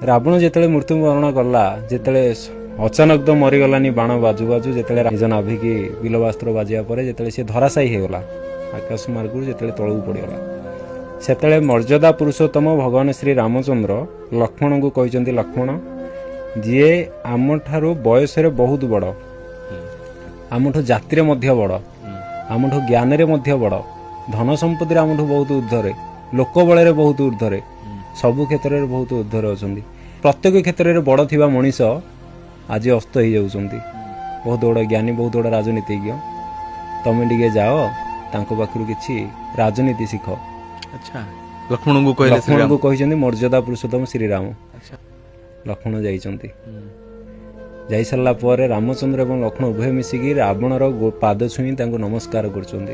ରାବଣ ଯେତେବେଳେ ମୃତ୍ୟୁବରଣ କଲା, ଯେତେବେଳେ ଅଚାନକ ତ ମରିଗଲାନି, ବାଣ ବାଜୁ ବାଜୁ ଯେତେବେଳେ ନିଜ ନାଭିକି ବିଲବାସ୍ତ୍ର ବାଜିବା ପରେ ଯେତେବେଳେ ସେ ଧରାଶାୟୀ ହେଇଗଲା, ଆକାଶ ମାର୍ଗରୁ ଯେତେବେଳେ ତଳକୁ ପଡ଼ିଗଲା, ସେତେବେଳେ ମର୍ଯ୍ୟାଦା ପୁରୁଷୋତ୍ତମ ଭଗବାନ ଶ୍ରୀ ରାମଚନ୍ଦ୍ର ଲକ୍ଷ୍ମଣଙ୍କୁ କହିଛନ୍ତି, ଲକ୍ଷ୍ମଣ, ଯିଏ ଆମଠାରୁ ବୟସରେ ବହୁତ ବଡ଼, ଆମଠୁ ଜାତିରେ ମଧ୍ୟ ବଡ଼, ଆମଠୁ ଜ୍ଞାନରେ ମଧ୍ୟ ବଡ଼, ଧନ ସମ୍ପତ୍ତିରେ ଆମଠୁ ବହୁତ ଉର୍ଦ୍ଧ୍ୱରେ, ଲୋକ ବଳରେ ବହୁତ ଉର୍ଦ୍ଧ୍ୱରେ, ସବୁ କ୍ଷେତ୍ରରେ ବହୁତ ଉର୍ଦ୍ଧ୍ୱରେ ଅଛନ୍ତି, ପ୍ରତ୍ୟେକ କ୍ଷେତ୍ରରେ ବଡ଼ ଥିବା ମଣିଷ ଆଜି ଅସ୍ତ ହେଇଯାଉଛନ୍ତି। ବହୁତ ବଡ଼ ଜ୍ଞାନୀ, ବହୁତ ବଡ଼ ରାଜନୀତିଜ୍ଞ, ତମେ ଟିକେ ଯାଅ ତାଙ୍କ ପାଖରୁ କିଛି ରାଜନୀତି ଶିଖ। ଆଚ୍ଛା, ଲକ୍ଷ୍ମଣଙ୍କୁ କହିଲେ ଶ୍ରୀରାମ। ଲକ୍ଷ୍ମଣଙ୍କୁ କହିଛନ୍ତି ମର୍ଯ୍ୟାଦା ପୁରୁଷୋତ୍ତମ ଶ୍ରୀରାମ। ଲକ୍ଷ୍ମଣ ଯାଇଛନ୍ତି। ଯାଇସାରିଲା ପରେ ରାମଚନ୍ଦ୍ର ଏବଂ ଲକ୍ଷ୍ମଣ ଉଭୟ ମିଶିକି ରାବଣର ପାଦ ଛୁଇଁ ତାଙ୍କୁ ନମସ୍କାର କରୁଛନ୍ତି।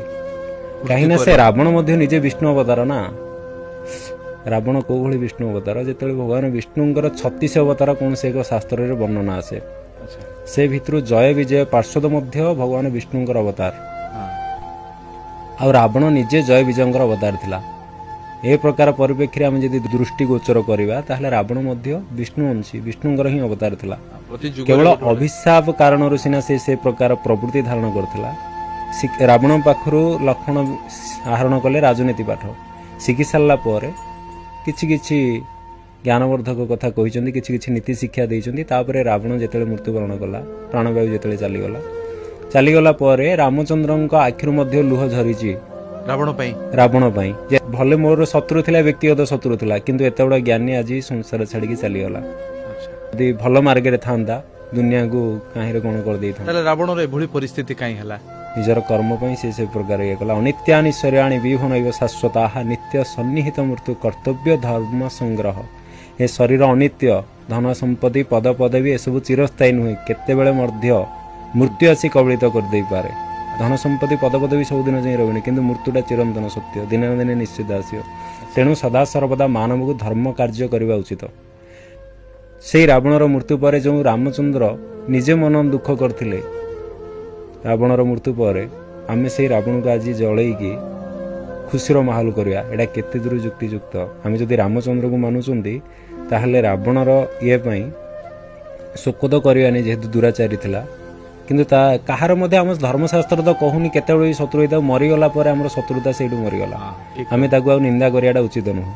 କାହିଁକିନା ସେ ରାବଣ ମଧ୍ୟ ନିଜେ ବିଷ୍ଣୁ ଅବତାର ନା। ରାବଣ କୋଉ ଭଳି ବିଷ୍ଣୁ ଅବତାର? ଯେତେବେଳେ ଭଗବାନ ବିଷ୍ଣୁଙ୍କର 36 ଅବତାର କୌଣସି ଏକ ଶାସ୍ତ୍ରରେ ବର୍ଣ୍ଣନା ଆସେ, ସେ ଭିତରୁ ଜୟ ବିଜୟ ପାର୍ଶ୍ୱଦ ମଧ୍ୟ ଭଗବାନ ବିଷ୍ଣୁଙ୍କର ଅବତାର, ଆଉ ରାବଣ ନିଜେ ଜୟ ବିଜୟଙ୍କର ଅବତାର ଥିଲା। ଏ ପ୍ରକାର ପରିପ୍ରେକ୍ଷୀରେ ଆମେ ଯଦି ଦୃଷ୍ଟିଗୋଚର କରିବା, ତାହେଲେ ରାବଣ ମଧ୍ୟ ବିଷ୍ଣୁ ଅଂଶୀ, ବିଷ୍ଣୁଙ୍କର ହିଁ ଅବତାର ଥିଲା। ପ୍ରତି ଯୁଗରେ କେବଳ ଗୋଟେ ଗୋଟେ ଅଭିଶାପ କାରଣରୁ ସିନା ସେ ସେ ପ୍ରକାର ପ୍ରବୃତ୍ତି ଧାରଣ କରିଥିଲା। ରାବଣ ପାଖରୁ ଲକ୍ଷ୍ମଣ ଆହରଣ କଲେ ରାଜନୀତି ପାଠ। ଶିଖି ସାରିଲା ପରେ କିଛି କିଛି ଜ୍ଞାନବର୍ଦ୍ଧକ କଥା କହିଛନ୍ତି, କିଛି କିଛି ନୀତି ଶିକ୍ଷା ଦେଇଛନ୍ତି। ତାପରେ ରାବଣ ଯେତେବେଳେ ମୃତ୍ୟୁବରଣ କଲା, ପ୍ରାଣବାୟୁ ଯେତେବେଳେ ଚାଲିଗଲା, ଚାଲିଗଲା ପରେ ରାମଚନ୍ଦ୍ରଙ୍କ ଆଖିରୁ ମଧ୍ୟ ଲୁହ ଝରିଛି ରାବଣ ପାଇଁ। ରାବଣ ପାଇଁ, ଯେ ଭଲେ ମୋର ଶତ୍ରୁ ଥିଲା, ବ୍ୟକ୍ତିଗତ ଶତ୍ରୁ ଥିଲା, କିନ୍ତୁ ଏତେ ବଡ଼ ଜ୍ଞାନୀ ଆଜି ସଂସାର ଛାଡ଼ିକି ଚାଲିଗଲା। ଯଦି ଭଲ ମାର୍ଗରେ ଥାନ୍ତା, ଦୁନିଆକୁ କାହିଁରେ କଣ କରିଦେଇଥାନ୍ତା। ତାହେଲେ ରାବଣର ଏଭଳି ପରିସ୍ଥିତି କାହିଁ ହେଲା? ନିଜର କର୍ମ ପାଇଁ ସେ ସେ ପ୍ରକାର ଇଏ କଲା। ଅନିତ୍ୟାନି ଶରୀରାଣି ବିହୁନୈବ ଶାଶ୍ୱତାଃ ନିତ୍ୟ ସନ୍ନିହିତ ମୃତ୍ୟୁ କର୍ତ୍ତବ୍ୟ ଧର୍ମ ସଂଗ୍ରହ। ଏ ଶରୀର ଅନିତ୍ୟ, ଧନ ସମ୍ପତ୍ତି ପଦ ପଦବୀ ଏସବୁ ଚିରସ୍ଥାୟୀ ନୁହେଁ, କେତେବେଳେ ମଧ୍ୟ ମୃତ୍ୟୁ ଆସି କବଳିତ କରିଦେଇପାରେ। ଧନ ସମ୍ପତ୍ତି ପଦ ପଦବୀ ସବୁଦିନ ଯାଇ ରହିବନି, କିନ୍ତୁ ମୃତ୍ୟୁଟା ଚିରନ୍ତନ ସତ୍ୟ, ଦିନେ ନା ଦିନେ ନିଶ୍ଚିତ ଆସିବ। ତେଣୁ ସଦାସର୍ବଦା ମାନବକୁ ଧର୍ମ କାର୍ଯ୍ୟ କରିବା ଉଚିତ। ସେଇ ରାବଣର ମୃତ୍ୟୁ ପରେ ଯେଉଁ ରାମଚନ୍ଦ୍ର ନିଜେ ମନ ଦୁଃଖ କରିଥିଲେ ରାବଣର ମୃତ୍ୟୁ ପରେ, ଆମେ ସେଇ ରାବଣକୁ ଆଜି ଜଳେଇକି ଖୁସିର ମାହୋଲ କରିବା, ଏଇଟା କେତେ ଦୂର ଯୁକ୍ତିଯୁକ୍ତ? ଆମେ ଯଦି ରାମଚନ୍ଦ୍ରକୁ ମାନୁଛନ୍ତି, ତାହେଲେ ରାବଣର ଇଏ ପାଇଁ ଶୋକ ତ କରିବାନି, ଯେହେତୁ ଦୁରାଚାରୀ ଥିଲା। କିନ୍ତୁ ତା କାହାର ମଧ୍ୟ ଆମ ଧର୍ମଶାସ୍ତ୍ର ତ କହୁନି କେତେବେଳେ ବି ଶତ୍ରୁ ହେଇଥାଉ, ମରିଗଲା ପରେ ଆମର ଶତ୍ରୁତା ସେଇଠୁ ମରିଗଲା, ଆମେ ତାକୁ ଆଉ ନିନ୍ଦା କରିବାଟା ଉଚିତ ନୁହଁ।